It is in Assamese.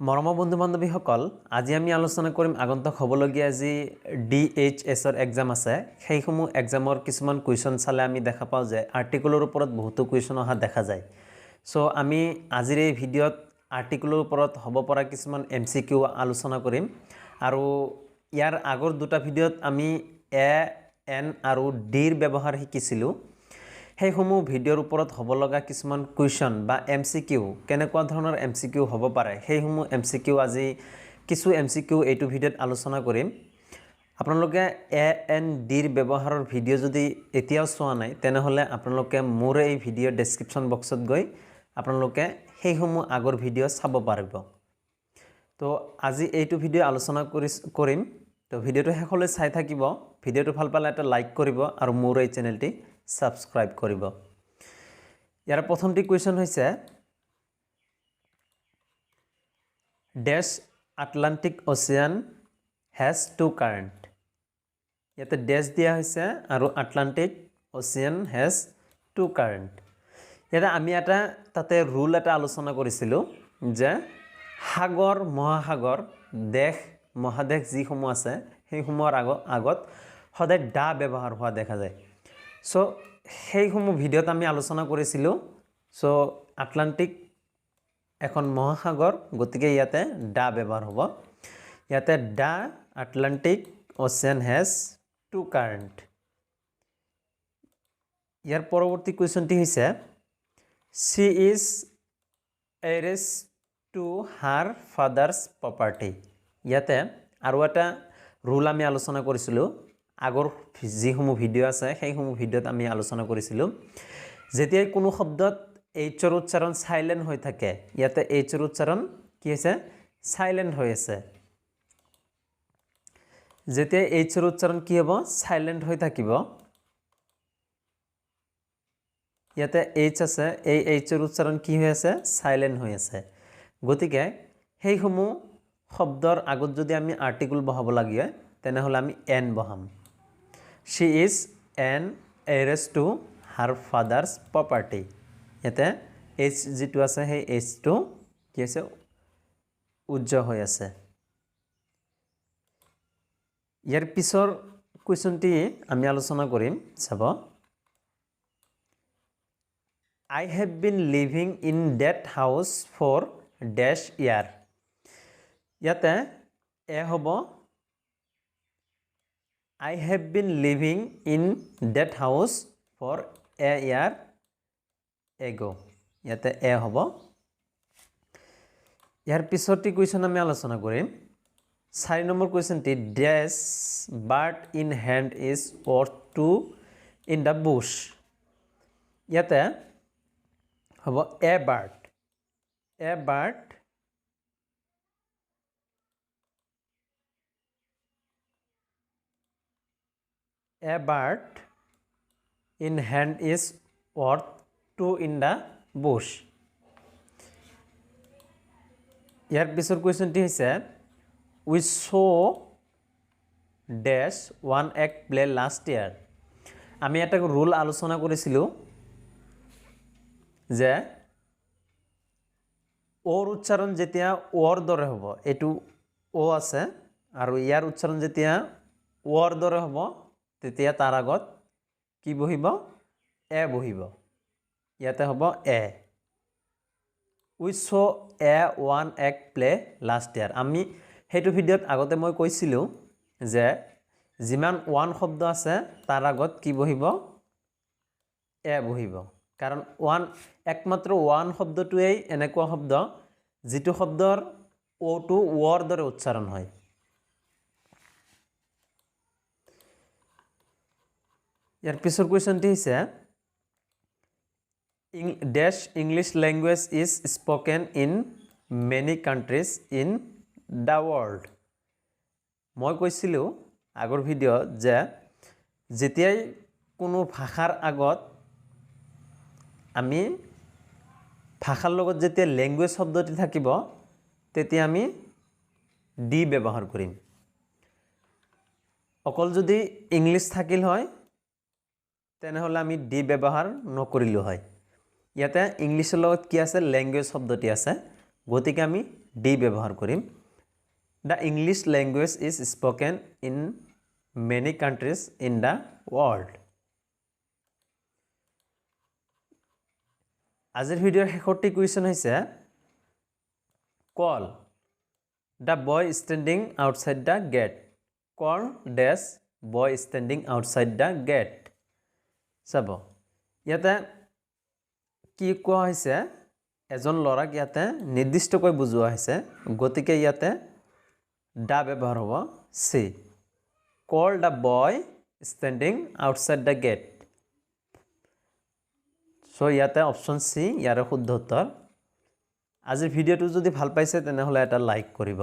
মৰমৰ বন্ধু বান্ধৱীসকল, আজি আমি আলোচনা কৰিম আগন্তুক হ'বলগীয়া যি ডি এইচ এছৰ এক্সাম আছে, সেইসমূহ এক্সামৰ কিছুমান কুৱেশ্যন চালে আমি দেখা পাওঁ যে আৰ্টিকলৰ ওপৰত বহুতো কুৱেশ্যন অহা দেখা যায়। চ' আমি আজিৰ এই ভিডিঅ'ত আৰ্টিকলৰ ওপৰত হ'ব পৰা কিছুমান এম চি কিউ আলোচনা কৰিম। আৰু ইয়াৰ আগৰ দুটা ভিডিঅ'ত আমি এ, এন আৰু ডিৰ ব্যৱহাৰ শিকিছিলোঁ। সেইসমূহ ভিডিঅ'ৰ ওপৰত হ'ব লগা কিছুমান কুৱেশ্যন বা এম চি কিউ, কেনেকুৱা ধৰণৰ এম চি কিউ হ'ব পাৰে, সেইসমূহ এম চি কিউ আজি কিছু এম চি কিউ এইটো ভিডিঅ'ত আলোচনা কৰিম। আপোনালোকে এ, এন, ডিৰ ব্যৱহাৰৰ ভিডিঅ' যদি এতিয়াও চোৱা নাই, তেনেহ'লে আপোনালোকে মোৰ এই ভিডিঅ' ডেছক্ৰিপশ্যন বক্সত গৈ আপোনালোকে সেইসমূহ আগৰ ভিডিঅ' চাব পাৰিব। তো আজি এইটো ভিডিঅ' আলোচনা কৰিম। তো ভিডিঅ'টো শেষলৈ চাই থাকিব। ভিডিঅ'টো ভাল পালে এটা লাইক কৰিব আৰু মোৰ এই চেনেলটি ছাবস্ক্ৰাইব কৰিব। ইয়াৰ প্ৰথমটি কুৱেশ্যন হৈছে dash Atlantic Ocean has two current. ইয়াতে ডেছ দিয়া হৈছে আৰু Atlantic Ocean has two current. ইয়াতে আমি এটা তাতে ৰুল এটা আলোচনা কৰিছিলোঁ যে সাগৰ, মহাসাগৰ, দেশ, মহাদেশ যিসমূহ আছে সেইসমূহৰ আগত সদায় দা ব্যৱহাৰ হোৱা দেখা যায়। চ' সেইসমূহ ভিডিঅ'ত আমি আলোচনা কৰিছিলোঁ। চ' আটলাণ্টিক এখন মহাসাগৰ, গতিকে ইয়াতে দা ব্যৱহাৰ হ'ব। ইয়াতে the Atlantic Ocean has two current. ইয়াৰ পৰৱৰ্তী কুৱেশ্যনটি হৈছে she is heiress to her father's property. ইয়াতে আৰু এটা ৰুল আমি আলোচনা কৰিছিলোঁ। আগৰ যিসমূহ ভিডিঅ' আছে সেইসমূহ ভিডিঅ'ত আমি আলোচনা কৰিছিলোঁ। যেতিয়াই কোনো শব্দত এইচৰ উচ্চাৰণ চাইলেণ্ট হৈ থাকে, ইয়াতে এইচৰ উচ্চাৰণ কি হৈছে, চাইলেণ্ট হৈ আছে। যেতিয়া এইচৰ উচ্চাৰণ কি হ'ব, চাইলেণ্ট হৈ থাকিব। ইয়াতে এইচ আছে, এই এইচৰ উচ্চাৰণ কি হৈ আছে, চাইলেণ্ট হৈ আছে। গতিকে সেইসমূহ শব্দৰ আগত যদি আমি আৰ্টিকল বহাব লাগে, তেনেহ'লে আমি এন বহাম। She is an heiress to her father's property. ইয়াতে এইচ যিটো আছে সেই এইচটো কি হৈছে, উজ্জ্ব হৈ আছে। ইয়াৰ পিছৰ কুৱেশ্যনটি আমি আলোচনা কৰিম। চাব, I have been living in that house for dash year. ইয়াতে এ হ'ব, I have been living in that house for a year ago. ইয়াতে এ হ'ব। ইয়াৰ পিছৰটি কুৱেশ্যন আমি আলোচনা কৰিম। 4 number কুৱেশ্যনটি dash bird in hand is worth two in the bush. ইয়াতে হ'ব a bird, a bird a bird in hand is worth two in the bush. ইয়াৰ পিছৰ কুৱেশ্যনটি হৈছে we saw dash one act play last year. আমি এটা ৰুল আলোচনা কৰিছিলোঁ যে অ'ৰ উচ্চাৰণ যেতিয়া অ'ৰ দৰে হ'ব, এইটো অ' আছে আৰু ইয়াৰ উচ্চাৰণ যেতিয়া অ'ৰ দৰে হ'ব, তেতিয়া তাৰ আগত কি বহিব, এ বহিব। ইয়াতে হ'ব a. We saw a one act play last year. আমি সেইটো ভিডিঅ'ত আগতে মই কৈছিলোঁ যে যিমান ওৱান শব্দ আছে তাৰ আগত কি বহিব, এ বহিব। কাৰণ ওৱান, একমাত্ৰ ওৱান শব্দটোৱেই এনেকুৱা শব্দ যিটো শব্দৰ অ'টো অ'ৰ দৰে উচ্চাৰণ হয়। ইয়াৰ পিছৰ কুৱেশ্যনটি হৈছে dash English language is spoken in many countries in the world. মই কৈছিলোঁ আগৰ ভিডিঅ'ত যে যেতিয়াই কোনো ভাষাৰ আগত আমি ভাষাৰ লগত যেতিয়া লেংগুৱেজ শব্দটি থাকিব, তেতিয়া আমি ডি ব্যৱহাৰ কৰিম। অকল যদি ইংলিছ থাকিল হয়, তেনেহ'লে আমি ডি ব্যৱহাৰ নকৰিলোঁ হয়। ইয়াতে ইংলিছৰ লগত কি আছে, লেংগুৱেজ শব্দটি আছে, গতিকে আমি ডি ব্যৱহাৰ কৰিম। The English language is spoken in many countries in the world. আজিৰ ভিডিঅ'ৰ শেষৰটি কুৱেশ্যন হৈছে call the boy standing outside the gate. Call dash boy standing outside the gate. চাব ইয়াতে কি কোৱা হৈছে, এজন ল'ৰাক ইয়াতে নিৰ্দিষ্টকৈ বুজোৱা হৈছে, গতিকে ইয়াতে the ব্যৱহাৰ হ'ব C. Call the boy standing outside the gate. So ইয়াতে অপশ্যন চি ইয়াৰে শুদ্ধ উত্তৰ। আজিৰ ভিডিঅ'টো যদি ভাল পাইছে তেনেহ'লে এটা লাইক কৰিব।